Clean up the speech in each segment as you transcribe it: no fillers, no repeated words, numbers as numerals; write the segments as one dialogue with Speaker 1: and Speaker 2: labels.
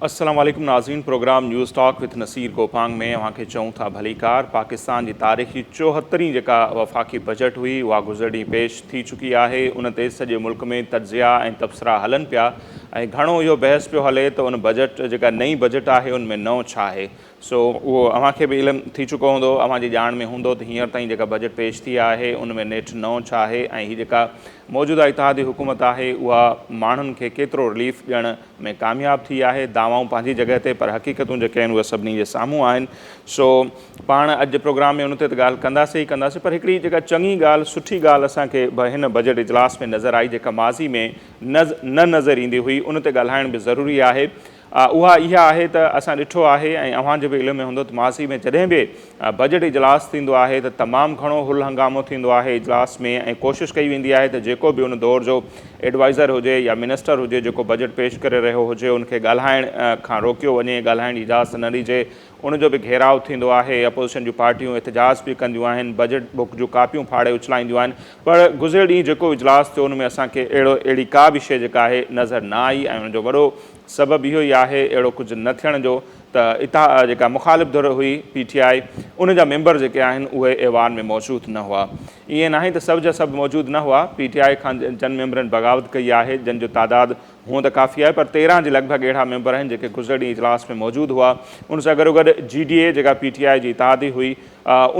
Speaker 1: السلام عليڪم ناظرين programme news talk with Naseer Gopang ۾ اوهان کي چئون ٿا ڀليڪار پاڪستان جي تاريخ جي چوهترين جيڪا وفاقي بجيٽ هئي اها گذريل ڏينهن پيش ٿي چڪي آهي ان تي سڄي ملڪ ۾ تجزيا ۽ تبصرا هلن پيا ۽ گهڻو اهو بحث پيو هلي ته ان بجيٽ جيڪا نئين بجيٽ آهي ان ۾ نئون ڇا آهي سو اهو اوهان کي به علم ٿي چڪو هوندو، اوهان جي ڄاڻ ۾ هوندو ته هينئر تائين جيڪا بجيٽ پيش ٿي آهي ان ۾ نيٺ نئون ڇا آهي ۽ هي جيڪا موجوده اتحادي حڪومت آهي اها ماڻهن کي ڪيترو رليف ڏيڻ ۾ ڪامياب ٿي آهي، دعوائون پنهنجي جڳهه تي پر حقيقتون جيڪي آهن اهي سڀني جي سامهون آهن. سو پاڻ اڄ جي پروگرام ۾ ان تي ته ڳالهه ڪنداسين ئي ڪنداسين پر هڪڙي جيڪا چڱي ڳالهه سٺي ڳالهه اسان کي به هن بجيٽ اجلاس ۾ نظر آئي جيڪا ماضي ۾ نه نظر ايندي هئي ان تي ڳالهائڻ به ضروري آهي. اها اها آهي ته اسان ڏٺو آهي ۽ اوهان جي به علم ۾ هوندو ته ماضي ۾ جڏهن به بجيٽ اجلاس ٿيندو آهي ته تمام گهڻو هل هنگامو ٿيندو آهي اجلاس ۾ ۽ ڪوشش ڪئي ويندي آهي ته جيڪو به ان دور جو ايڊوائيزر هجي يا منسٽر هجي جيڪو بجيٽ پيش ڪري رهيو هجي ان کي ڳالهائڻ کان روڪيو وڃي ڳالهائڻ جي اجازت نه ڏجي ان جو به گهيراء ٿيندو آهي، اپوزيشن جون پارٽيون احتجاج به ڪنديون آهن، بجيٽ بڪ جون ڪاپيون ڦاڙي اڇلائينديون آهن پر گذريل ڏينهن جيڪو اجلاس ٿيو ان ۾ اسان کي اهڙو اهڙي ڪا به شيء جيڪا آهي نظر نه آئي ۽ ان جو وڏو سبب اهو ئي آهي اهڙو ڪجهه نه ٿيڻ جو ته اتحا جيڪا مخالف ڌر هئي پي ٽي آء ان جا ميمبر جيڪي آهن اهي ايوان ۾ موجود نه هئا ائين ناهي ته سڀ جا سڀ موجود نه هئا پي ٽي آء کان جن ميمبرن بغاوت ڪئي آهي جن جو تعداد هونء ته ڪافي آهي پر 13 جي لڳ ڀڳ اهڙا ميمبر آهن جيڪي گذريل ڏينهن اجلاس ۾ موجود هئا. ان سان گڏوگڏ جي ڊي اي جيڪا پي ٽي آء جي اتحادي هئي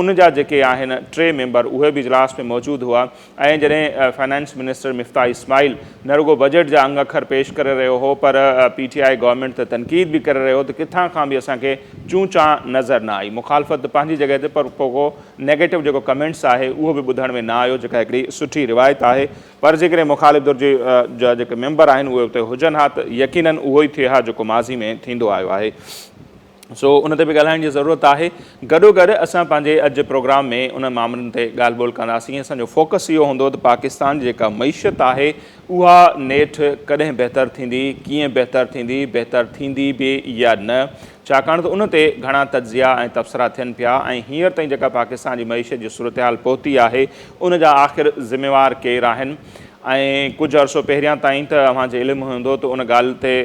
Speaker 1: ان جا جيڪي آهن ٽي ميمبر اهي به اجلاس ۾ موجود هئا ۽ جڏهن فنانس منسٽر مفتاح اسماعيل نه رڳو بجيٽ جا انگ اکر پيش ڪري رهيو هو پر پي ٽي I government تي تنقيد به ڪري رهيو هو ته ڪٿان کان به اسان کي چون چان نظر نه آئي. مخالفت ته پنهنجي جڳهه تي پر پوء ڪو نيگيٽو جيڪو ڪمينٽس آهي اهو به ٻڌڻ ۾ نه آيو جيڪا هڪڙي سٺي روايت آهي. پر جيڪڏهن مخالف ڌر جي جا جيڪي ميمبر آهن اهي اتي هجن ها ته يقينن اهو ئي ٿئي ها جيڪو ماضي ۾ ٿيندو آيو آهي. سو ان تي به ڳالهائڻ جي ضرورت آهي. گڏوگڏ اسان پنهنجي اڄ جي پروگرام ۾ انهن مامرن تي ڳالهه ٻولهه ڪنداسين. اسان جو فوڪس اهو هوندو ته پاڪستان جي جيڪا معيشت آهي اها نيٺ ڪڏهن بهتر ٿيندي، ڪيئن بهتر ٿيندي، بهتر ٿيندي به يا نه، ڇاڪاڻ ته ان تي گهڻا تجزيا ۽ تبصرا ٿين پيا ۽ هينئر تائين جيڪا پاڪستان جي معيشت جي صورتحال پهتي آهي ان جا آخر ذميوار ڪير آهن ۽ ڪجهه عرصو پهريان تائين ته اوهان جي علم هوندو ته ان ڳالهه تي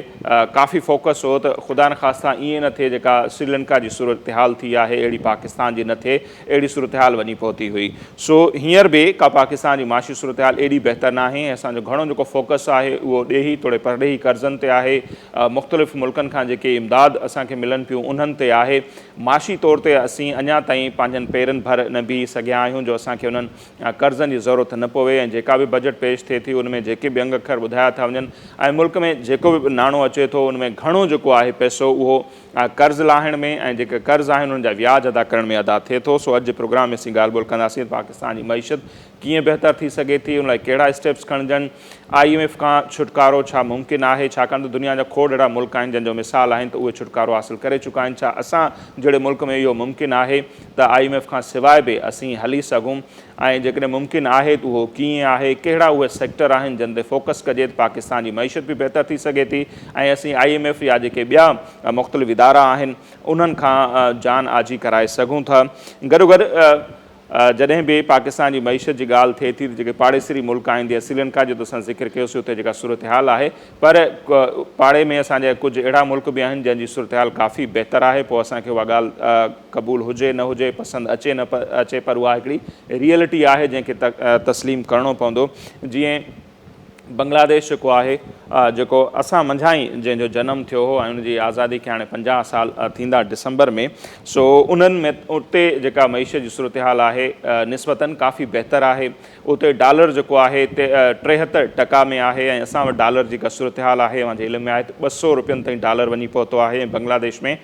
Speaker 1: ڪافي فوڪس هو ته خدا نخواسته ائين نه ٿئي جيڪا سريلنڪا جي صورتحال ٿي آهي اهڙي پاڪستان جي نه ٿئي اهڙي صورتحال وڃي پهتي هئي سو هينئر به ڪا پاڪستان جي معاشي صورتحال ايڏي بهتر ناهي ۽ اسان جو گهڻو جيڪو فوڪس آهي اهو ڏيهي توڙي پرڏيهي قرضن تي آهي مختلف ملڪن کان جيڪي امداد اسان کي ملن پيون انهن تي آهي معاشي طور تي اسين اڃا تائين پنهنجن پيرن ڀر نه بيهي سگهيا آهيون جو اسان کي انهن قرضن جي ضرورت نه پوي ۽ جيڪا به بجيٽ پيش ٿئي ٿي ان ۾ جيڪي به انگ اکر ٻڌايا ٿا وڃن ۽ ملڪ ۾ جيڪو به ناڻو اچي ٿو ان ۾ گهڻو جيڪو آهي پئسو اهو قرض لاهڻ ۾ ۽ جيڪي قرض آهن انهن جا وياج ادا ڪرڻ ۾ ادا ٿئي ٿو سو اڄ جي پروگرام ۾ اسين ڳالهه ٻولهه ڪنداسين ته پاڪستان جي معيشت ڪيئن بهتر ٿي سگهي ٿي، ان لاء ڪهڙا اسٽيپس کڻجن، I M F کان ڇوٽڪارو ڇا ممڪن آهي، ڇاڪاڻ ته دنيا جا کوڙ اهڙا ملڪ آهن جن جو مثال آهن ته اهي ڇوٽڪارو حاصل ڪري چڪا آهن، ڇا اسان جهڙي ملڪ ۾ اهو ممڪن آهي ته I M F کان سواء به اسين هلي سگهون ۽ جيڪڏهن ممڪن آهي ته اهو ڪيئن آهي، ڪهڙا اهي سيڪٽر آهن جن تي فوڪس ڪجي ته پاڪستان جي معيشت به بهتر ٿي سگهي ٿي ۽ اسين I M F يا جيڪي ٻيا مختلف ادارا آهن انهن کان جان آجي ڪرائي سگهون ٿا. گڏوگڏ. جڏهن به پاڪستان جي معيشت جي ڳالهه ٿئي ٿي ته جيڪي پاڙيسري ملڪ آهن جيئن سريلنڪا جو ته اسان ذڪر ڪيوسين اتي جيڪا صورتحال آهي پر پاڙي ۾ اسان جا ڪجهه اهڙا ملڪ به آهن جن جي صورتحال ڪافي بهتر آهي پوء اسان کي اها ڳالهه قبول هجي نه هجي پسند اچي نه اچي پر اها هڪڙي ريئلٽي آهي جنهن کي تسليم ڪرڻو پوندو جيئن بنگلاديش جيڪو آهي جيڪو اسان منجهان ئي جنهن جو جنم ٿيو هو ۽ ان جي آزادي کي هاڻي 50 سال ٿيندا ڊسمبر ۾ سو انهن ۾ اتي جيڪا معيشت جي صورتحال آهي نسبتاً ڪافي بهتر آهي اتي ڊالر جيڪو آهي 73 ٽڪا ۾ آهي ۽ اسان وٽ ڊالر جيڪا صورتحال آهي اوهان جي علم ۾ آهي ته 200 روپين تائين ڊالر وڃي پهتو آهي ۽ بنگلاديش ۾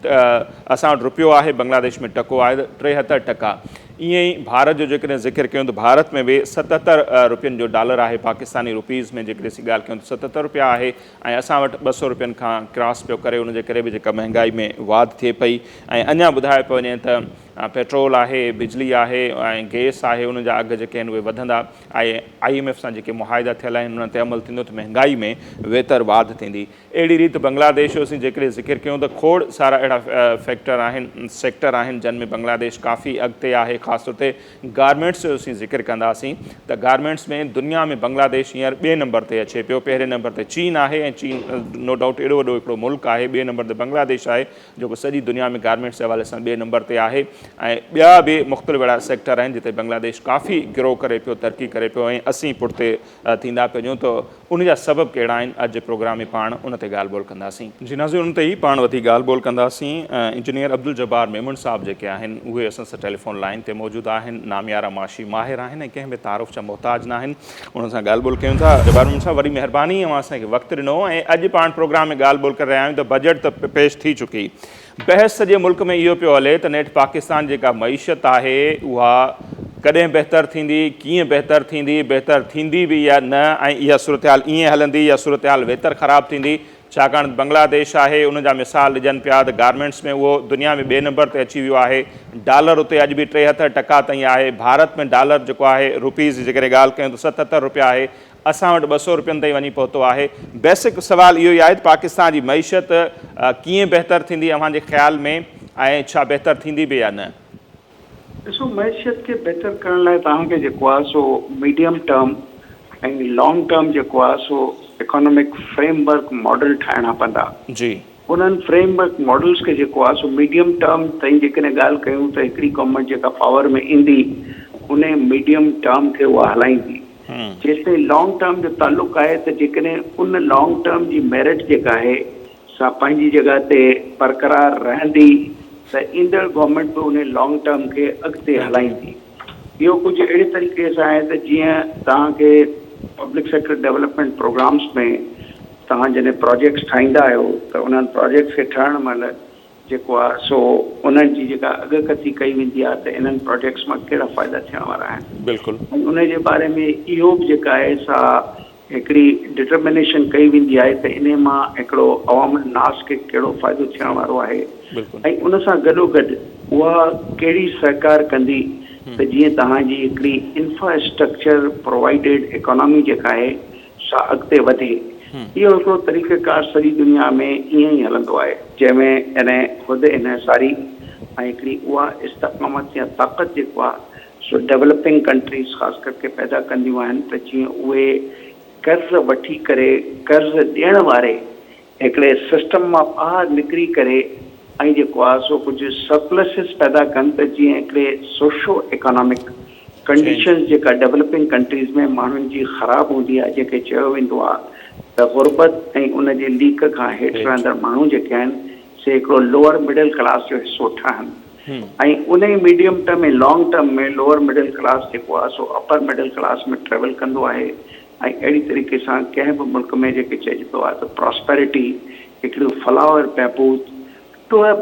Speaker 1: اسان وٽ رپيو آهي بنگلاديش ۾ ٽڪو آهي ته 73 ٽڪا. ائين ئي ڀارت جو جيڪڏهن ذڪر ڪيون ته ڀارت ۾ به 77 رپين جو ڊالر آهي پاڪستاني روپيز ۾ جيڪڏهن اسين ڳالهه ڪيون ته 77 رپيا آهي ۽ اسان وٽ 200 رپين کان ڪراس پيو ڪري ان جي ڪري به جيڪا مهنگائي ۾ واڌ ٿئي پئي ۽ اڃا ٻڌايو پيو وڃي ته پيٽرول آهي بجلي آهي ۽ گئس آهي ان جا اگهه جيڪي آهن اهي وڌندا ۽ I M F سان جيڪي معاهدا ٿيل آهن انهن تي عمل ٿيندو ته مهنگائي ۾ ويتر واڌ ٿيندي. اهڙي ريت بنگلاديش جو اسين جيڪڏهن ذڪر ڪيون ته کوڙ سارا اهڙا فيڪٽر آهن، سيڪٽر آهن جن ۾ بنگلاديش ڪافي اڳتي آهي خاص طور تي گارمينٽس جو اسين ذڪر ڪنداسين ته گارمينٽس ۾ دنيا ۾ بنگلاديش هينئر ٻئي نمبر تي اچي پيو پهرين نمبر تي چين آهي ۽ چين نو ڊائوٽ ايڏو وڏو هڪڙو ملڪ آهي ٻئي نمبر تي بنگلاديش آهي جيڪو سڄي دنيا ۾ گارمينٽس جي حوالي سان ٻئي نمبر تي آهي ۽ ٻيا به مختلف اهڙا سيڪٽر آهن جتي بنگلاديش ڪافي گرو ڪري پيو ترقي ڪري پيو ۽ اسين پٺتي ٿيندا پيا وڃون ته ان جا سبب ڪهڙا آهن اڄ جي پروگرام ۾ پاڻ ان تي ڳالهه ٻولهه ڪنداسين. جي ناظرين ان تي ئي پاڻ وڌيڪ ڳالهه ٻولهه ڪنداسين انجنيئر عبدالجبار ميمڻ صاحب جيڪي آهن اهي اسان سان ٽيليفون لائين تي موجود آهن ناميارا معاشي ماهر آهن ۽ ڪنهن به تعارف جا محتاج ناهن انهن سان ڳالهه ٻولهه ڪيون ٿا جبار ميمڻ صاحب وڏي مهرباني اوهان اسان کي وقت ڏنو ۽ اڄ پاڻ پروگرام ۾ ڳالهه ٻولهه ڪري رهيا آهيون ته بجيٽ ته پيش ٿي چڪي بحث سڄي ملڪ ۾ اهو پيو هلي ته نيٺ پاڪستان جيڪا معيشت آهي اها ڪڏهن بهتر ٿيندي، ڪيئن بهتر ٿيندي، بهتر ٿيندي به يا نه ۽ اها صورتحال ائين هلندي يا صورتحال ويتر خراب ٿيندي، ڇاڪاڻ ته بنگلاديش آهي ان جا مثال ڏجن پيا ته گارمينٽس ۾ اهو دنيا ۾ ٻئي نمبر تي اچي ويو آهي، ڊالر اتي اڄ به 73 ٽڪا تائين آهي، ڀارت ۾ ڊالر جيڪو آهي روپيز جي جيڪڏهن ڳالهه ڪيون ته 77 روپيا آهي، اسان وٽ 200 روپين تائين وڃي پهتو آهي. بيسڪ سوال اهو ئي آهي ته پاڪستان جي معيشت ڪيئن بهتر ٿيندي اوهان جي خيال ۾ ۽ ڇا بهتر ٿيندي به يا نه؟
Speaker 2: ڏسو معيشت کي بهتر ڪرڻ لاء توهان کي جيڪو آهي سو ميڊيم ٽرم ۽ لانگ ٽرم جيڪو آهي سو اڪانامڪ فريم ورڪ ماڊل ٺاهڻا پوندا.
Speaker 1: جي.
Speaker 2: انهن فريم ورڪ ماڊلز کي جيڪو آهي سو ميڊيم ٽرم تائين جيڪڏهن ڳالهه ڪيون ته هڪڙي گورنمينٽ جيڪا پاور ۾ ايندي انهي ميڊيم ٽرم کي اها هلائيندي. جيستائين لانگ ٽرم جو تعلق آهي ته جيڪڏهن ان لانگ ٽرم جي ميرٽ جيڪا آهي سا پنهنجي جڳهه تي برقرار رهندي ته ايندڙ گورنمينٽ به انهي لانگ ٽرم کي اڳتي هلائيندي. اهو ڪجهه اهڙي طريقي سان آهي ته جيئن توهان کي پبلڪ سيڪٽر ڊولپمينٽ پروگرامز ۾ توهان جڏهن پراجيڪٽس ٺاهيندا آهيو ته انهن پراجيڪٽس کي ٺهڻ مهل جيڪو آهي سو انهن جي جيڪا اڳڪٿي ڪئي ويندي آهي ته انهن پراجيڪٽس مان ڪهڙا فائدا ٿيڻ وارا آهن
Speaker 1: بلڪل.
Speaker 2: ۽ ان جي باري ۾ اهو به جيڪا آهي سا هڪڙي ڊٽرمنيشن ڪئي ويندي آهي ته انهي مان هڪڙو عوام الناس کي ڪهڙو فائدو ٿيڻ وارو آهي
Speaker 1: بلڪل.
Speaker 2: ۽ ان سان گڏوگڏ اها ڪهڙي سهڪار ڪندي ته جيئن توهان جي هڪڙي انفراسٽرڪچر پرووائيڊيڊ ايڪانامي جيڪا آهي سا اڳتي وڌي. اهو هڪڙو طريقه ڪار سڄي دنيا ۾ ائين ئي هلندو آهي، جنهن ۾ يعني خود انحصاري ۽ هڪڙي اها استقامت يا طاقت جيڪو آهي سو ڊولپنگ ڪنٽريز خاص ڪرڪي پيدا ڪنديون آهن ته جيئن اهي قرض وٺي ڪري قرض ڏيڻ واري هڪڙي سسٽم مان ٻاهر نڪري ڪري ۽ جيڪو آهي سو ڪجهه سرپلسز پيدا ڪن ته جيئن هڪڙي سوشو اڪانامڪ ڪنڊيشنز جيڪا ڊولپنگ ڪنٽريز ۾ ماڻهن جي خراب هوندي آهي جنهن کي چيو ويندو آهي ته غربت ۽ ان جي ليڪ کان هيٺ رهندڙ ماڻهو جيڪي آهن سي هڪڙو لوئر مڊل ڪلاس جو حصو ٺهن ۽ انهي medium term ۽ long term ۾ lower middle class جيڪو آهي سو اپر مڊل ڪلاس ۾ ٽريول ڪندو آهي ۽ اهڙي طريقي سان ڪنهن به ملڪ ۾ جيڪي چئجبو آهي ته پراسپيرٽي هڪڙيون فلاح و بهبود to a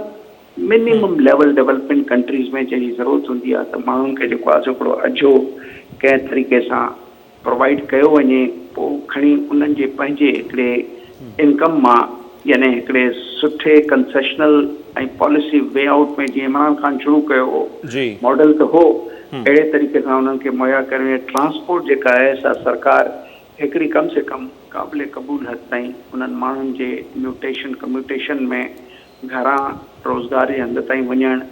Speaker 2: minimum level development countries ۾ جنهن جي ضرورت هوندي آهي ته ماڻهن کي جيڪو آهي سو هڪڙو اجهو ڪنهن طريقي سان پرووائيڊ ڪيو وڃي پوء کڻي انهن جي پنهنجي هڪڙي انڪم مان يعني هڪڙي سٺي ڪنسيشنل ۽ پاليسي وي آئوٽ ۾ جيئن عمران خان شروع ڪيو هو ماڊل ته هو اهڙي طريقي سان انهن کي مهيا ڪرڻ ۽ ٽرانسپورٽ جيڪا آهي سا سرڪار هڪڙي ڪم سي ڪم قابل قبول حد تائين انهن ماڻهن جي ميوٽيشن ڪميوٽيشن ۾ گهران روزگار جي هنڌ تائين وڃڻ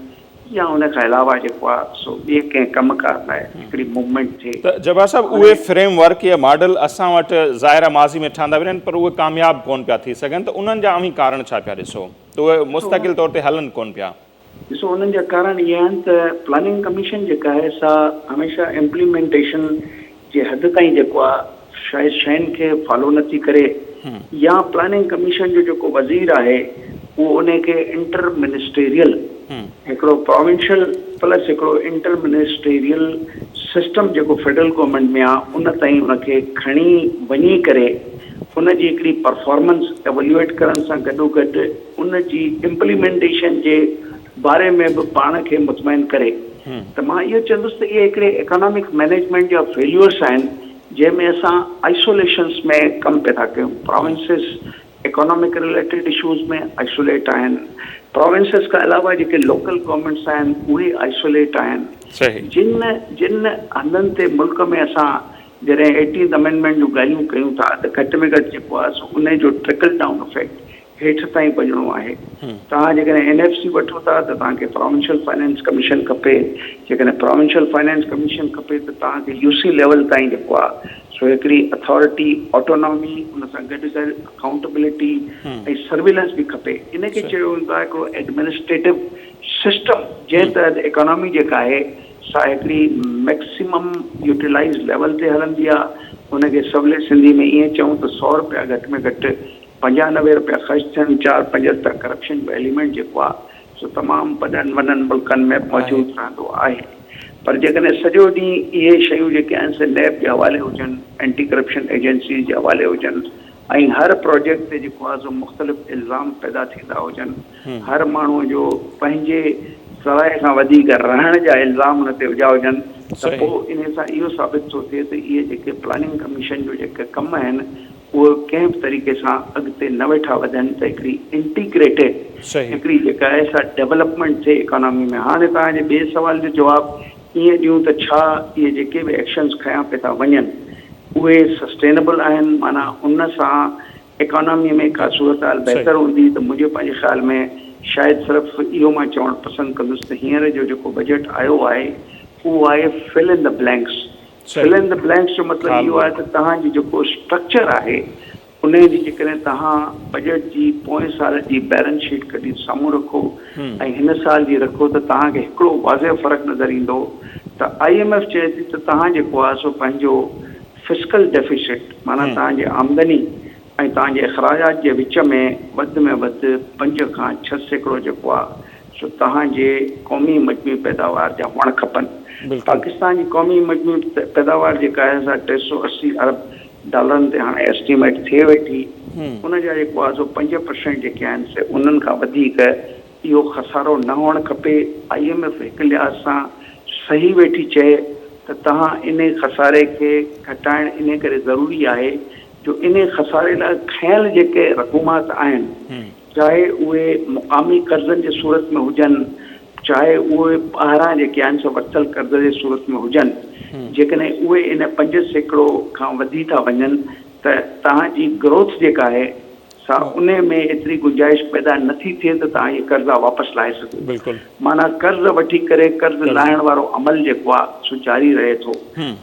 Speaker 2: يا ان کان علاوه جيڪو آهي سو ٻئي ڪنهن ڪم ڪار لاء هڪڙي موومينٽ ٿئي.
Speaker 1: ته جبار صاحب اهي فريم ورڪ يا ماڊل اسان وٽ ظاهر آهي ماضي ۾ ٺهندا به رهن پر اهي ڪامياب ڪونه پيا ٿي سگهن ته انهن جا اوهين ڪارڻ ڇا پيا ڏسو ته اهي مستقل طور تي هلن ڪونه پيا؟
Speaker 2: ڏسو انهن جا ڪارڻ اهي آهن ته پلاننگ ڪميشن جيڪا آهي سا هميشه امپليمينٽيشن جي حد تائين جيڪو آهي شايد شين کي فالو نه ٿي ڪري يا پلاننگ ڪميشن جو جيڪو وزير آهي اهو انهي کي انٽر منسٽيريل هڪڙو پراونشل پلس هڪڙو انٽر منسٽيريل سسٽم جيڪو فيڊرل گورنمينٽ ۾ آهي ان تائين ان کي کڻي وڃي ڪري ان جي هڪڙي پرفارمنس ايوليوئيٽ ڪرڻ سان گڏوگڏ ان جي امپليمينٽيشن جي باري ۾ به پاڻ کي مطمئن ڪري ته مان اهو چوندس ته اهي هڪڙي اڪانامڪ مئنيجمينٽ جا فيليورس آهن جنهن ۾ اسان آئسوليشنس ۾ ڪم پيا ٿا ڪيون provinces economic related issues ۾ isolate آهن پراونسز کان علاوه جيڪي لوڪل گورنمينٽس آهن اهي آئسوليٽ آهن جن جن هنڌن تي ملڪ ۾ اسان جڏهن ايٽينٿ امينڊمينٽ جون ڳالهيون ڪيون ٿا ته گهٽ ۾ گهٽ جيڪو آهي سو انهي جو ٽرڪل ڊائون افيڪٽ هيٺ تائين پڄڻو آهي. توهان جيڪڏهن اين ايف سي وٺو ٿا ته توهان کي پراونشل فائنانس ڪميشن کپي، جيڪڏهن پراونشل فائنانس ڪميشن کپي ته توهان کي يو سي ليول تائين جيڪو آهي سو هڪڙي اٿارٽي، آٽونامي، ان سان گڏ گڏ اڪائونٽبلٽي ۽ سرويلنس به کپي. ان کي چيو ويندو آهي هڪڙو ايڊمنسٽريٽو سسٽم جنهن تحت ايڪانامي جيڪا آهي سا هڪڙي ميڪسيمم يوٽيلائيز ليول تي هلندي آهي. ان کي سولي سنڌي ۾ ائين چئون ته سئو رپيا گهٽ ۾ گهٽ 95 رپيا خرچ ٿين، چار پنج رپيا ڪرپشن جو ايليمينٽ جيڪو آ سو تمام وڏن وڏن ملڪن ۾ موجود رهندو آهي پر جيڪڏهن سڄو ڏينهن اهي شيون جيڪي آهن سي نيب جي حوالي هجن، اينٽي ڪرپشن ايجنسيز جي حوالي هجن ۽ هر پراجيڪٽ تي جيڪو آ سو مختلف الزام پيدا ٿيندا هجن، هر ماڻهو جو پنهنجي سرائي کان وڌيڪ رهڻ جا الزام ان تي وڌيا هجن ته پوء انهي سان اهو ثابت ٿو ٿئي ته اهي جيڪي پلاننگ ڪميشن جو جيڪي ڪم آهن اهي ڪنهن به طريقي سان اڳتي نه ويٺا وڌن ته هڪڙي انٽيگريٽيڊ هڪڙي جيڪا آهي سا ڊولپمينٽ ٿئي اڪانامي ۾. هاڻي توهان جي ٻئي سوال جو جواب ائين ڏيون ته ڇا اهي جيڪي به ايڪشنز کنيا پئي ٿا وڃن اهي سسٽينبل آهن معنيٰ ان سان اڪانامي ۾ ڪا صورتحال بهتر هوندي ته منهنجي پنهنجي خيال ۾ شايد صرف اهو مان چوڻ پسند ڪندس ته هينئر جو جيڪو بجيٽ آيو آهي اهو آهي fill in the blanks Fill in the blanks جو مطلب اهو آهي ته توهان جي جيڪو اسٽرڪچر آهي انهي جي جيڪڏهن توهان بجيٽ جي پوئين سال جي بيلنس شيٽ ڪڍي سامهون رکو ۽ هن سال جي رکو ته توهان کي هڪڙو واضح فرق نظر ايندو ته I M F چئي ٿي ته توهان جيڪو آهي سو پنهنجو فسڪل ڊيفيسٽ معنيٰ توهان جي آمدني ۽ توهان جي اخراجات جي وچ ۾ وڌ ۾ وڌ 5 کان 6% جيڪو آهي سو توهان جي قومي مجموعي پيداوار جا هئڻ کپن. پاڪستان جي قومي مجموعي پيداوار جيڪا آهي سا 380 ارب ڊالرن تي هاڻي ايسٽيميٽ ٿئي ويٺي. ان جا جيڪو آهي سو 5% جيڪي آهن سي انهن کان وڌيڪ اهو خسارو نه هئڻ کپي. I M F هڪ لحاظ سان صحيح ويٺي چئي ته توهان انهي خساري کي گهٽائڻ انهي ڪري ضروري آهي جو انهي خساري لاء کنيل جيڪي رقومات آهن چاهي اهي مقامي قرضن جي صورت ۾ هجن، چاهي اهي ٻاهران جيڪي آهن سو ورتل قرض جي صورت ۾ هجن، جيڪڏهن اهي ان 5% کان وڌي ٿا وڃن ته توهان جي گروٿ جيڪا آهي سا ان ۾ ايتري گنجائش پيدا نه ٿي ٿئي ته توهان اهي قرضا واپس لاهي سگهو. معنيٰ قرض وٺي ڪري قرض لاهڻ وارو عمل جيڪو آهي سو جاري رهي ٿو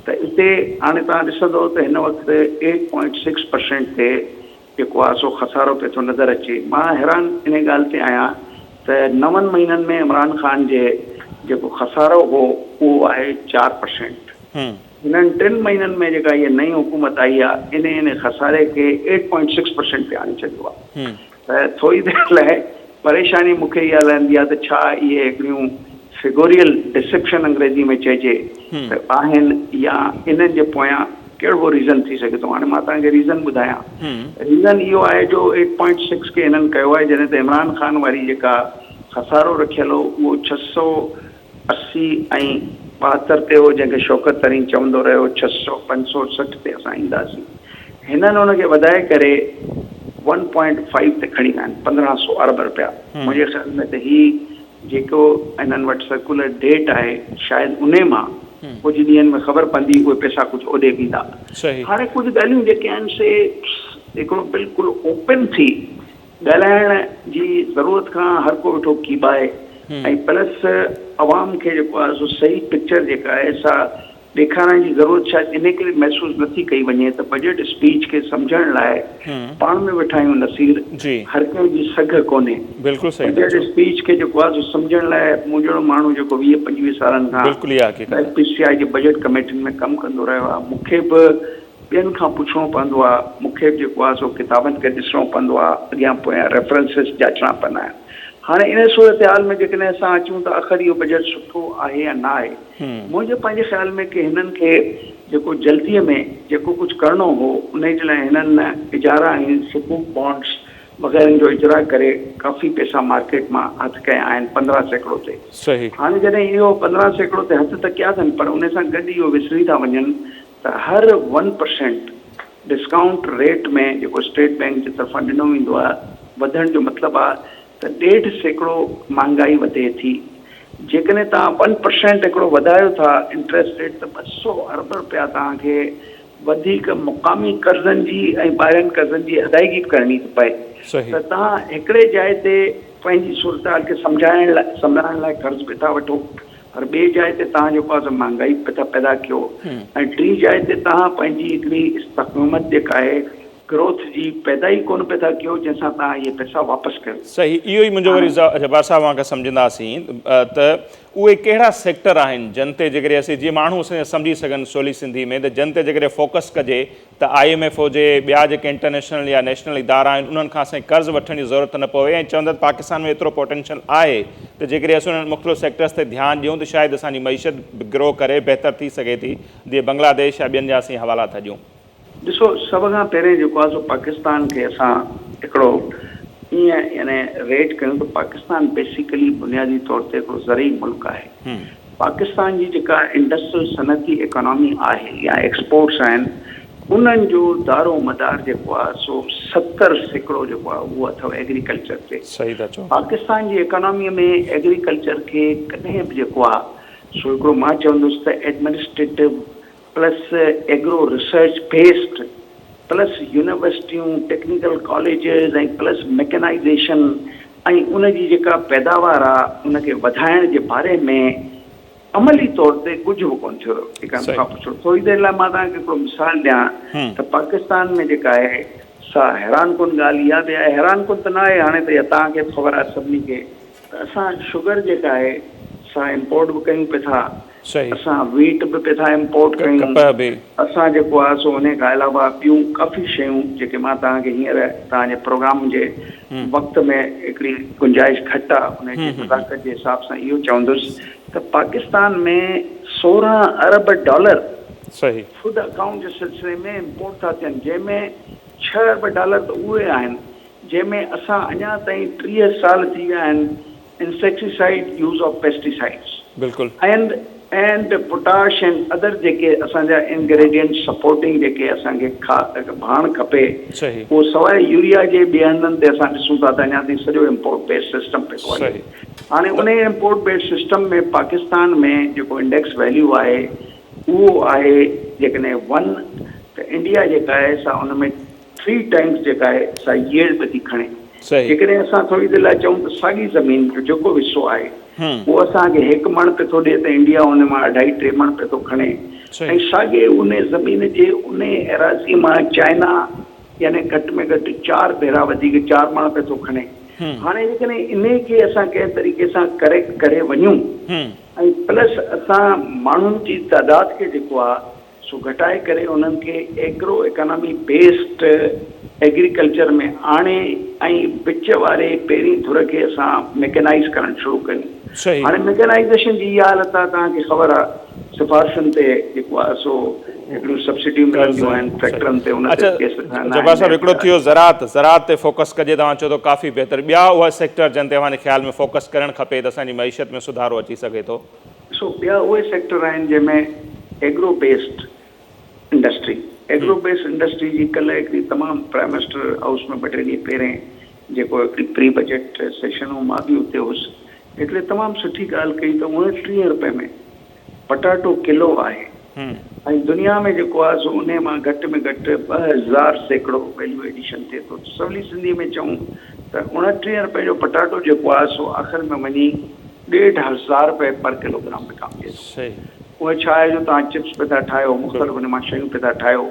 Speaker 2: ته اتي هاڻي توهان ڏسندو ته هن وقت ايٽ پوائنٽ سڪس پرسينٽ تي جيڪو آهي سو خسارو پيو ٿو نظر اچي. مان حيران انهي ڳالهه تي آهيان ته نون مهينن ۾ عمران خان جي جيڪو خسارو هو اهو آهي 4%. هنن ٽن مهينن ۾ جيڪا هيء نئين حڪومت آئي آهي انهي انهي خساري کي ايٽ پوائنٽ سڪس پرسينٽ تي آڻي ڇڏيو آهي. ته ٿوري دير لاء پريشاني مون کي اها لهندي آهي ته ڇا اهي هڪڙيون فگوريل ڊسيپشن انگريزي ۾ چئجي ته آهن يا انهن جي پويان ڪهڙو ريزن ٿي سگهي ٿو. هاڻي مان توهان کي ريزن ٻڌايان. ريزن اهو آهي جو ايٽ پوائنٽ سڪس کي هنن ڪيو آهي جڏهن ته عمران خان واري جيڪا خسارو رکيل هو اهو 680 ۽ 72 تي هو جنهن کي شوڪت ترين چوندو رهيو 600 560 تي اسان اينداسين. هنن ان کي وڌائي ڪري ون پوائنٽ فائيو تي کڻي ويا آهن 1500 ارب رپيا. منهنجي خيال ۾ ته هي جيڪو هنن وٽ سرڪولر ڊيٽ آهي شايد انهي مان ڪجهه ڏينهن ۾ خبر پوندي اهي پئسا ڪجهه اوڏي ويندا. هاڻي ڪجهه ڳالهيون جيڪي آهن سي هڪڙو بلڪل اوپن ٿي ڳالهائڻ جي ضرورت کان هر ڪو ويٺو ڪيٻائي ۽ پلس عوام کي جيڪو آهي سو صحيح پڪچر جيڪا آهي سا ڏيکارڻ جي ضرورت شايد انهي ڪري محسوس نه ٿي ڪئي وڃي ته بجيٽ اسپيچ کي سمجهڻ لاء پاڻ ۾ ويٺا آهيون نصير هر ڪنهن جي سگهه ڪونهي. بجيٽ اسپيچ کي جيڪو آهي سو سمجهڻ لاء مون جهڙو ماڻهو جيڪو 20 25 سالن کان ايف پي سي آء جي بجيٽ ڪميٽين ۾ ڪم ڪندو رهيو آهي مون کي به ٻين کان پڇڻو پوندو آهي، مون کي به جيڪو آهي سو ڪتابن کي ڏسڻو پوندو آهي، اڳيان پويان ريفرنسز جاچڻا پوندا آهن. هاڻي ان صورتحال ۾ جيڪڏهن اسان اچون ته آخر اهو بجيٽ سٺو آهي يا نه آهي؟ منهنجي پنهنجي خيال ۾ ڪي هنن کي جيڪو جلديء ۾ جيڪو ڪجهه ڪرڻو هو انهي جي لاء هنن اجارا ۽ سڪوڪ بانڊز وغيرن جو اجراء ڪري ڪافي پئسا مارڪيٽ مان هٿ ڪيا آهن 15% تي. هاڻي جڏهن اهو 15% تي هٿ ته ڪيا اٿن پر انهي سان گڏ اهو وسري ٿا وڃن ته هر ون پرسينٽ ڊسڪائونٽ ريٽ ۾ جيڪو اسٽيٽ بئنڪ جي طرفان ڏنو ويندو آهي وڌڻ جو مطلب آهي ته 1.5% مهانگائي وڌي ٿي. جيڪڏهن توهان ون پرسينٽ هڪڙو وڌايو ٿا انٽريسٽ ريٽ ته 200 ارب رپيا توهان کي وڌيڪ مقامي قرضن جي ۽ ٻاهرين قرضن جي ادائگي به ڪرڻي ٿي پئي ته توهان هڪڙي جاء تي پنهنجي صورتحال کي سمجهائڻ لاء سنڀالڻ لاء قرض به ٿا وٺو پر ٻي جاء تي توهان جيڪو آهي سو مهانگائي به ٿا پيدا ڪيو ۽ ٽين جاء تي توهان پنهنجي هڪڙي استقامت جيڪا آهي گروٿ جي پيدا ئي ڪونه پئي ٿا ڪيو جنهن سان توهان اهي پئسا واپس ڪيو.
Speaker 1: صحيح اهو ئي منهنجو وري جبار صاحب اوهان کان سمجهنداسين ته اهي ڪهڙا سيڪٽر آهن جن تي جيڪڏهن اسين جيئن ماڻهو اسان جا سمجهي سگهن سولي سنڌي ۾ ته جن تي جيڪڏهن فوڪس ڪجي ته I M F هجي ٻيا جيڪي انٽرنيشنل يا نيشنل ادارا آهن انهن کان اسان کي قرض وٺڻ جي ضرورت نه پوي ۽ چون ٿا ته پاڪستان ۾ ايترو پوٽينشل آهي ته جيڪڏهن اسين انهن مختلف سيڪٽرز تي ڌيان ڏيون ته شايد اسان جي معيشت به گرو ڪري بهتر ٿي سگهي ٿي جيئن بنگلاديش يا ٻين جا اسين حوالا ٿا ڏيون.
Speaker 2: ڏسو سڀ کان پهرين جيڪو آهي سو پاڪستان کي اسان هڪڙو ائين يعني ريٽ ڪيون ته پاڪستان بيسيڪلي بنيادي طور تي هڪڙو زرعي ملڪ آهي. پاڪستان جي جيڪا انڊسٽريل صنعتي ايڪانامي آهي يا ايڪسپورٽس آهن انهن جو دارو مدار جيڪو آهي سو 70% جيڪو آهي اهو اٿو ايگريڪلچر تي.
Speaker 1: صحيح ٿا چئو.
Speaker 2: پاڪستان جي ايڪانامي ۾ ايگريڪلچر کي ڪڏهن به جيڪو آهي سو هڪڙو مان چوندس ته administrative plus agro research based plus يونيورسٽيون ٽيڪنيڪل ڪاليجز ۽ پلس ميڪنائيزيشن ۽ ان جي جيڪا پيداوار آ ان کي وڌائڻ جي باري ۾ عملي طور تي ڪجهه به ڪونه ٿيو جيڪا مون کان پڇو ٿوري دير لاء مان توهان کي هڪڙو مثال ڏيان ته پاڪستان ۾ جيڪا آهي سا حيران ڪن ڳالهه اها به آهي حيران ڪن ته نه آهي هاڻي ته اها توهان کي به خبر آهي سڀني کي ته اسان شگر جيڪا آهي سا امپورٽ به ڪيون پئي ٿا اسان ويٽ به پئي ٿا امپورٽ ڪيون اسان جيڪو آهي سو انهي کان علاوه ٻيون ڪافي شيون جيڪي مان توهان کي هينئر توهان جي پروگرام جي وقت ۾ هڪڙي گنجائش گهٽ آهي انهي جي نزاڪت جي حساب سان اهو چوندس ته پاڪستان ۾ 16 ارب ڊالر فوڊ اڪائونٽ جي سلسلي ۾ امپورٽ ٿا ٿين جنهن ۾ 6 ارب ڊالر ته اهي آهن جنهن ۾ اسان اڃا تائين 30 سال ٿي ويا آهن انسيڪٽيسائيڊ يوز آف پيسٽيسائيڊس
Speaker 1: بلڪل
Speaker 2: and and potash and other جيڪي اسان جا انگريڊينٽ سپورٽنگ جيڪي اسان کي ڀاڻ کپي اهو سواء يوريا جي ٻين هنڌن تي اسان ڏسون ٿا ته اڃا تائين سڄو امپورٽ بيسڊ سسٽم پيو ٿو هلي هاڻي انهي امپورٽ بيسڊ سسٽم ۾ پاڪستان ۾ جيڪو انڊيڪس ويليو آهي اهو آهي جيڪڏهن ون ته انڊيا جيڪا آهي سا ان ۾ ٿري ٽائمز جيڪا آهي سا ييلڊ به ٿي کڻي. جيڪڏهن اسان ٿوري دير لاء چئون ته ساڳي زمين جو جيڪو به حصو آهي اهو اسان کي هڪ مڻ پئي ٿو ڏئي ته انڊيا ان مان اڍائي ٽي مڻ پئي ٿو کڻي ۽ ساڳي ان زمين جي ان ايراضيء مان چائنا يعني گهٽ ۾ گهٽ چار ڀيرا وڌيڪ چار مڻ پئي ٿو کڻي. هاڻي جيڪڏهن انهي کي اسان ڪنهن طريقي سان ڪريڪٽ ڪري وڃون ۽ پلس اسان ماڻهن جي تعداد کي جيڪو آهي سو گهٽائي ڪري انهن کي ايگرو ايڪانامي بيسڊ ايگريڪلچر ۾ آڻي ۽ وچ واري پهرين ڌر کي اسان ميڪنائيز ڪرڻ شروع ڪيون. هاڻي ميڪنائيزيشن جي اها حالت آهي توهان کي خبر آهي سفارشن تي جيڪو آهي سو هڪڙيون سبسڊيون ملنديون آهن ٽريڪٽرن تي ان تي ڪيس ٺهندا
Speaker 1: جبار صاحب هڪڙو ٿيو زراعت زراعت تي فوڪس ڪجي توهان چئو ٿو ڪافي بهتر ٻيا اها سيڪٽر جن تي اوهان جي خيال ۾ فوڪس ڪرڻ کپي ته اسان جي معيشت ۾ سڌارو اچي سگهي ٿو.
Speaker 2: سو ٻيا اهي سيڪٽر آهن جنهن ۾ agro based industry, agro based industry جي ڪلهه هڪڙي تمام پرائم منسٽر هائوس ۾ ٻه ٽي ڏينهن پهرين جيڪو هڪڙي پري بجيٽ سيشن هو مان به اتي هيس هڪڙي تمام سٺي ڳالهه ڪئي ته 29 رپئي ۾ پٽاٽو ڪلو آهي ۽ دنيا ۾ جيڪو آهي سو انهي مان گهٽ ۾ گهٽ 2000% ويليو ايڊيشن ٿئي ٿو سولي سنڌي ۾ چئون ته 29 رپئي جو پٽاٽو جيڪو آهي سو آخر ۾ وڃي ڏيڍ هزار رپئي پر ڪلو گرام وڪامجي ٿو. اهي ڇا آهي جو توهان چپس پئي ٿا ٺاهيو، مختلف ان مان شيون پئي ٿا ٺاهيو،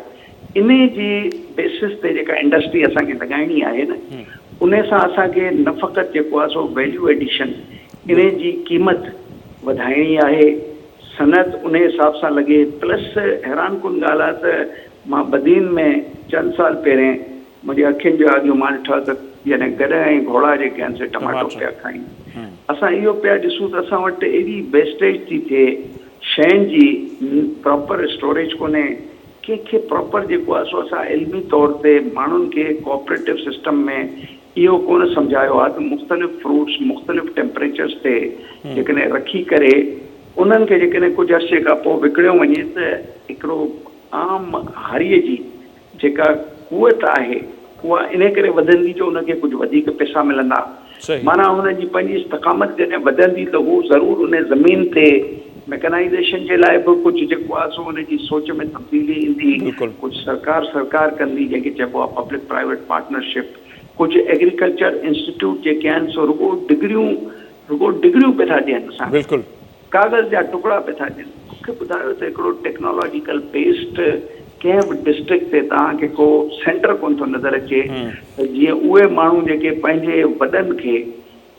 Speaker 2: انهي جي بيسس تي جيڪا انڊسٽري اسان کي لڳائڻي آهي نه انهي سان اسان کي نه فقط جيڪو آهي سو ويليو ايڊيشن انهي جي قيمت وڌائڻي آهي، صنعت انهي حساب سان لڳي، پلس حيران ڪن ڳالهه آهي ته مان بدين ۾ چند سال پهرين منهنجي اکين جي آڳيون مان ڏٺا ته يعني گڏهه ۽ گهوڙا جيڪي آهن سي ٽماٽو پيا کائين. اسان اهو پيا ڏسون ته اسان وٽ ايڏي ويسٽيج ٿي ٿئي شين جي، پراپر اسٽوريج ڪونهي، ڪنهن کي پراپر جيڪو آهي سو اسان علمي طور تي ماڻهن کي ڪوآپريٽو سسٽم ۾ اهو ڪونه سمجهايو آهي ته مختلف فروٽس مختلف ٽيمپريچرس تي جيڪڏهن رکي ڪري انهن کي جيڪڏهن ڪجهه عرصي کان پوء وڪڻيو وڃي ته هڪڙو عام هاريء جي جيڪا قوت آهي اها انهي ڪري وڌندي جو ان کي ڪجهه وڌيڪ پئسا ملندا. معنيٰ هن جي پنهنجي استقامت جڏهن وڌندي ته هو ضرور انهي زمين تي ميڪنائيزيشن جي لاء به ڪجهه جيڪو آهي سو ان جي سوچ ۾ تبديلي ايندي، ڪجهه سرڪار سرڪار ڪندي جنهن کي چئبو آهي پبلڪ پرائيويٽ پارٽنرشپ، ڪجهه ايگريڪلچر انسٽيٽيوٽ جيڪي آهن سو رڳو ڊگريون رڳو ڊگريون پئي ٿا ڏين اسان کي، ڪاغذ جا ٽڪڙا پئي ٿا ڏين. مون کي ٻڌايو ته هڪڙو ٽيڪنالاجيڪل بيسڊ ڪنهن به ڊسٽرڪٽ تي توهان کي ڪو سينٽر ڪونه ٿو نظر اچي ته جيئن اهي ماڻهو جيڪي پنهنجي وڏن کي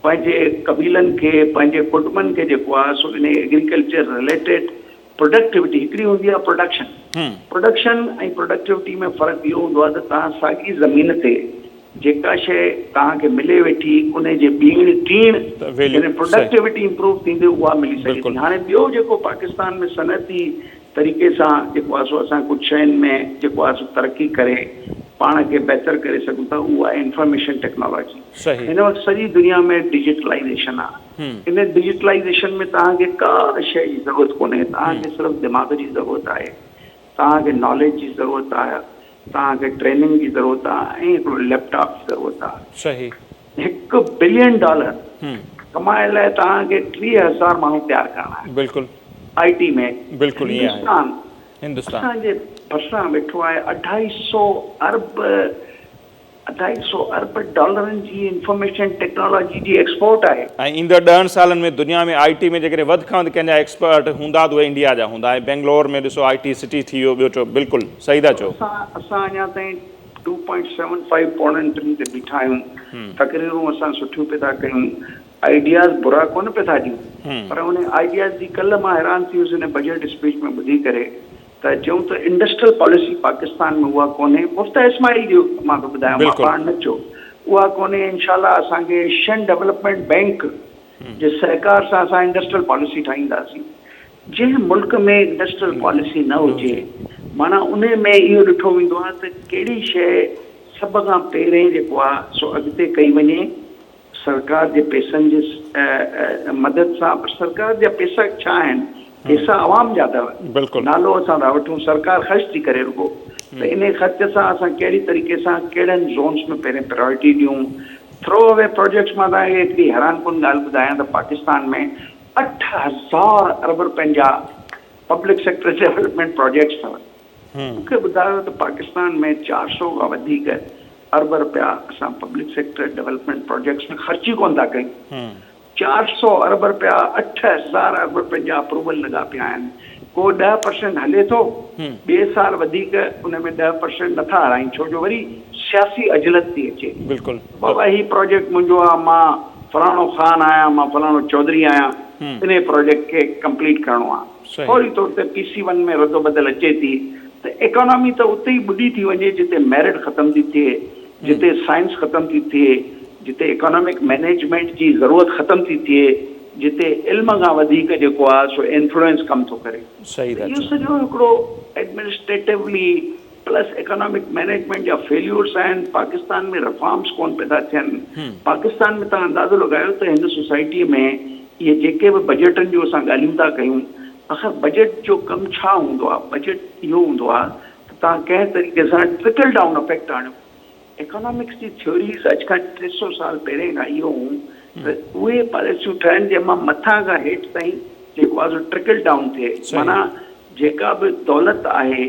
Speaker 2: پنهنجي قبيلن کي پنهنجي ڪٽنبن کي جيڪو آهي سو انهي ايگريڪلچر رليٽيڊ پروڊڪٽيوٽي هڪڙي هوندي آهي پروڊڪشن پروڊڪشن ۽ پروڊڪٽيوٽي ۾ فرق اهو هوندو آهي ته توهان ساڳي زمين تي جيڪا شيء توهان کي ملي ويٺي انهي جي ٻيڻ ٽيڻ يعني پروڊڪٽيوٽي امپروو ٿيندي اها ملي سگهي ٿي هاڻي ٻيو جيڪو پاڪستان ۾ صنعتي طريقي سان جيڪو آهي سو اسان ڪجهه شين ۾ جيڪو آهي سو ترقي ڪري پاڻ کي بهتر ڪري سگهون ٿا اهو آهي انفارميشن ٽيڪنالاجي. هن وقت سڄي دنيا ۾ ڊجيٽلائيزيشن آهي ان ڊجيٽلائيزيشن ۾ توهان کي ڪا شيء جي ضرورت ڪونهي توهان کي صرف دماغ جي ضرورت آهي توهان کي ناليج جي ضرورت آهي توهان کي ٽريننگ جي ضرورت آهي ۽ هڪڙو ليپ ٽاپ جي ضرورت آهي. هڪ بلين ڊالر ڪمائڻ لاء توهان کي 30,000 ماڻهو تيار ڪرڻا آهن.
Speaker 1: بلڪل.
Speaker 2: آء ٽي ۾
Speaker 1: بلڪل ائين آهي.
Speaker 2: هندستان اسان جي ڀرسان ويٺو آهي اڍائي سو ارب اڍائي سو ارب ڊالرن جي انفارميشن ٽيڪنالاجي جي ايڪسپورٽ آهي.
Speaker 1: ۽ ايندڙ ڏهن سالن ۾ دنيا ۾ آء ٽي ۾ جيڪڏهن وڌ کان وڌ ڪنهن جا ايڪسپرٽ هوندا ته اهي انڊيا جا هوندا ۽ بينگلور ۾ ڏسو آء ٽي سٽي ٿي ويو ٻيو چئو بلڪل صحيح ٿا چئو.
Speaker 2: اسان اسان اڃا تائين ٽو پوائنٽ سيون فائيو پوڻن ٽن تي بيٺا آهيون، تقريرون اسان سٺيون پئي ٿا ڪيون، آئيڊياز برا ڪونه پئي ٿا ڏيون پر انهي آئيڊياز جي ڪلهه مان حيران ٿي ويس ان بجيٽ اسپيچ ۾ ٻڌي ڪري ته چيون ته انڊسٽريل پاليسي پاڪستان ۾ اها ڪونهي، مفتاح اسماعيل جي مان ٿو ٻڌايان مان پاڻ نه چيو اها ڪونهي انشاء الله اسان کي ايشين ڊولپمينٽ بئنڪ جي سهڪار سان اسان انڊسٽريل پاليسي ٺاهينداسين. جنهن ملڪ ۾ انڊسٽريل پاليسي نه هجي معنيٰ انهي ۾ اهو ڏٺو ويندو آهي ته ڪهڙي شيء سڀ کان پهرين جيڪو آهي سو اڳتي ڪئي وڃي سرڪار جي پئسن جي مدد سان پر سرڪار جا پئسا ڇا آهن پئسا عوام جا اٿو نالو اسان ٿا وٺون سرڪار خرچ ٿي ڪري رڳو ته انهي خرچ سان اسان ڪهڙي طريقي سان ڪهڙن زونس ۾ پهرين پرائرٽي ڏيون ٿرو اوي پروجيڪٽس مان توهان کي هڪڙي حيران ڪن ڳالهه ٻڌايان ته پاڪستان ۾ 8000 ارب رپين جا پبلڪ سيڪٽر ڊولپمينٽ پروجيڪٽس اٿو. مون کي ٻڌايو ته پاڪستان ۾ 400 کان وڌيڪ ارب رپيا اسان پبلڪ سيڪٽر ڊولپمينٽ پروجيڪٽس ۾ خرچ ئي ڪونه ٿا ڪيون. 400 ارب رپيا 8000 ارب رپين جا اپروول لڳا پيا آهن. ڪو 10 پرسينٽ هلي ٿو، ٻئي سال وڌيڪ ان ۾ 10 پرسينٽ نٿا هلائين ڇو جو وري سياسي عجلت ٿي اچي. بابا هي پروجيڪٽ منهنجو آ مان فلاڻو خان آهيان مان فلاڻو چوڌري آهيان انهي پروجيڪٽ کي ڪمپليٽ ڪرڻو آ فوري طور تي پي سي ون ۾ ردوبدل اچي ٿي ته ايڪانامي ته اتي ئي ٻڏي ٿي وڃي جتي ميرٽ ختم ٿي ٿئي جتي سائنس ختم ٿي ٿئي جتي ايڪانامڪ مئنيجمينٽ جي ضرورت ختم ٿي ٿئي جتي علم کان وڌيڪ جيڪو آ سو انفلوئنس ڪم ٿو ڪري ته اهو سڄو هڪڙو ايڊمنسٽريٽولي پلس ايڪانامڪ مئنيجمينٽ جا فيليورس آهن، پاڪستان ۾ رفارمس ڪونه پيا ٿا ٿين، پاڪستان ۾ توهان اندازو لڳايو ته هن سوسائٽي ۾ اهي جيڪي به بجيٽن جون اسان ڳالهيون ٿا ڪيون آخر بجيٽ جو ڪم ڇا هوندو آهي، بجيٽ اهو هوندو آهي ته توهان ڪنهن طريقي سان ٽرڪل ڊائون افيڪٽ آڻيو، ايڪانامڪس جي ٿيوريز اڄ کان 300 سال پهرين کان اهو هون ته اهي پاليسيون ٺهن جنهن مان مٿان کان هيٺ تائين جيڪو آهي سو ٽرڪل ڊائون ٿئي معنيٰ جيڪا به دولت آهي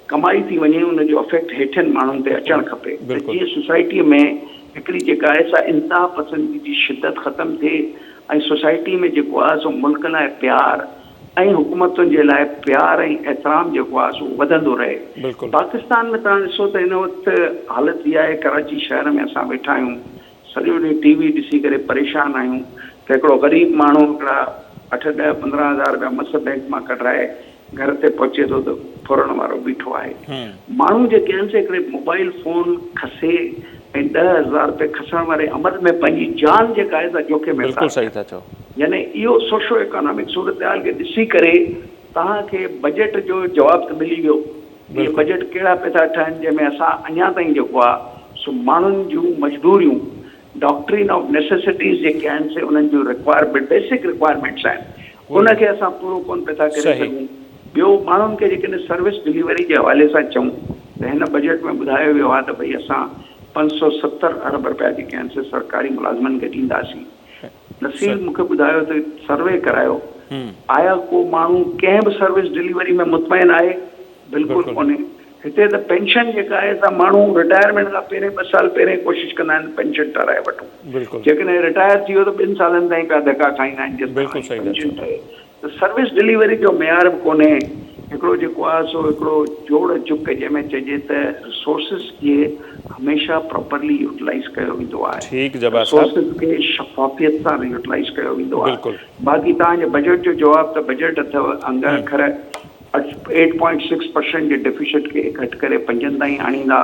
Speaker 2: ڪمائي ٿي وڃي ان جو افيڪٽ هيٺين ماڻهن تي اچڻ کپي ته جيئن سوسائٽيء ۾ هڪڙي جيڪا آهي سا انتها پسندي جي شدت ختم ٿئي ۽ سوسائٽي ۾ جيڪو آهي سو ملڪ لاء پيار ۽ حڪومتن جي لاء پيار ۽ احترام جيڪو آهي سو وڌندو رهي. پاڪستان ۾ توهان ڏسو ته هن وقت حالت اها آهي ڪراچي شهر ۾ اسان ويٺا آهيون سڄو ڏينهن ٽي وي ڏسي ڪري پريشان آهيون ته هڪڙو غريب ماڻهو هڪڙا اٺ ڏهه 15 هزار رپيا مس بئنڪ مان ڪڍرائي گهر تي پهچي ٿو ته ڦرڻ وارو بيٺو آهي. ماڻهو جيڪي آهن سي هڪڙي موبائل فون کسي ۽ 10,000 رپيا کسڻ واري عمل ۾ پنهنجي جان جيڪا آهي سا جوکي ۾
Speaker 1: بلڪل صحيح ٿا چئو.
Speaker 2: يعني اهو سوشو اڪانامڪ صورتحال کي ڏسي ڪري توهان کي بجيٽ جو جواب ته ملي ويو. اهي بجيٽ ڪهڙا پئي ٿا ٺهن جنهن ۾ اسان اڃا تائين جيڪو آهي سو ماڻهن جون مجبوريون ڊاڪٽرين آف نيسيسٽيز جيڪي آهن سي انهن جون رڪوائرمينٽ بيسڪ رڪوائرمينٽس آهن ان کي اسان پورو ڪونه پئي ٿا ڪري سگهون. ٻيو ماڻهن کي جيڪڏهن سروس ڊليوري جي حوالي سان چئون ته هن بجيٽ ۾ ٻڌايو ويو آهي ته ڀئي اسان 570 ارب رپيا جيڪي آهن سي سرڪاري ملازمن کي ڏينداسين. نصير مون کي ٻڌايو ته سروي ڪرايو. آيا ڪو ماڻهو ڪنهن به سروس ڊليوري ۾ مطمئن آهي؟ بلڪل ڪونهي. هتي ته پينشن جيڪا آهي سا ماڻهو رٽائرمينٽ کان پهرين ٻه سال پهرين ڪوشش ڪندا آهن ته پينشن ٺهرائي وٺون. جيڪڏهن رٽائر ٿي ويو ته ٻن سالن تائين پيا ڌڪا کائيندا آهن جيستائين پينشن ٺهي. ته سروس ڊليوري جو معيار به ڪونهي، هڪڙو جيڪو آهي سو هڪڙو جوڙ جڪ جنهن ۾ چئجي ته ريسورسز کي هميشه پراپرلي يوٽيلائيز ڪيو ويندو آهي،
Speaker 1: ٺيڪ جبار صاحب.
Speaker 2: ريسورسز کي شفافيت سان يوٽيلائيز ڪيو ويندو آهي.
Speaker 1: بلڪل.
Speaker 2: باقي توهان جي بجيٽ جو جواب ته بجيٽ اٿو انگ اکر ايٽ پوائنٽ سڪس پرسينٽ جي ڊيفيسٽ کي گهٽ ڪري پنجن تائين آڻيندا،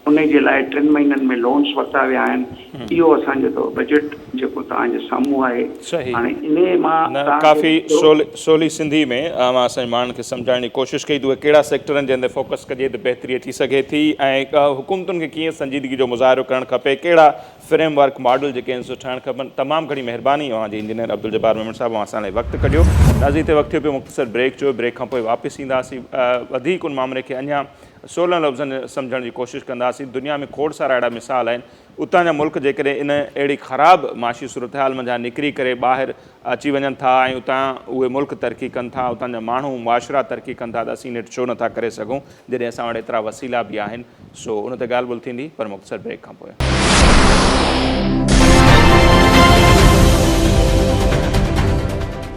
Speaker 2: انهي جي لاء ٽن مهينن ۾ لونز ورتا ويا آهن اهو اسان جو اٿو بجيٽ جيڪو توهان جي سامهون آهي
Speaker 1: صحيح
Speaker 2: هاڻي انهي مان
Speaker 1: نه
Speaker 2: توهان کي
Speaker 1: ڪافي
Speaker 2: ٻيو
Speaker 1: سولي سولي سنڌي ۾ اوهان اسان جي ماڻهن کي سمجهائڻ جي ڪوشش ڪئي ته اهي ڪهڙا سيڪٽر آهن جنهن تي فوڪس ڪجي ته بهتري اچي سگهي ٿي ۽ حڪومتن کي ڪيئن سنجيدگي جو مظاهرو ڪرڻ کپي ڪهڙا فريم ورڪ ماڊل جيڪي آهن سو ٺهڻ کپن تمام گهڻي مهرباني اوهان جي انجنيئر عبدالجبار ميمڻ صاحب اوهان اسان لاء وقت ڪڍيو ناظرين هتي وقت ٿيو پيو مختصر بريڪ جو بريڪ کان پوء واپس اينداسين وڌيڪ ان مامري کي اڃا سولن لفظن ۾ سمجهڻ جي ڪوشش ڪنداسين. دنيا ۾ کوڙ سارا اهڙا مثال آهن. اتان جا ملڪ جيڪڏهن ان اهڙي خراب معاشي صورتحال منجهان نڪري ڪري ٻاهر اچي وڃن ٿا ۽ اتان اهي ملڪ ترقي ڪن ٿا، اتان جا ماڻهو، معاشرا ترقي ڪن ٿا ته اسين نيٺ ڇو نٿا ڪري سگهون جڏهن اسان وٽ ايترا وسيلا به آهن. سو ان تي ڳالهه ٻولهه ٿيندي پر مختصر بريڪ کان پوء.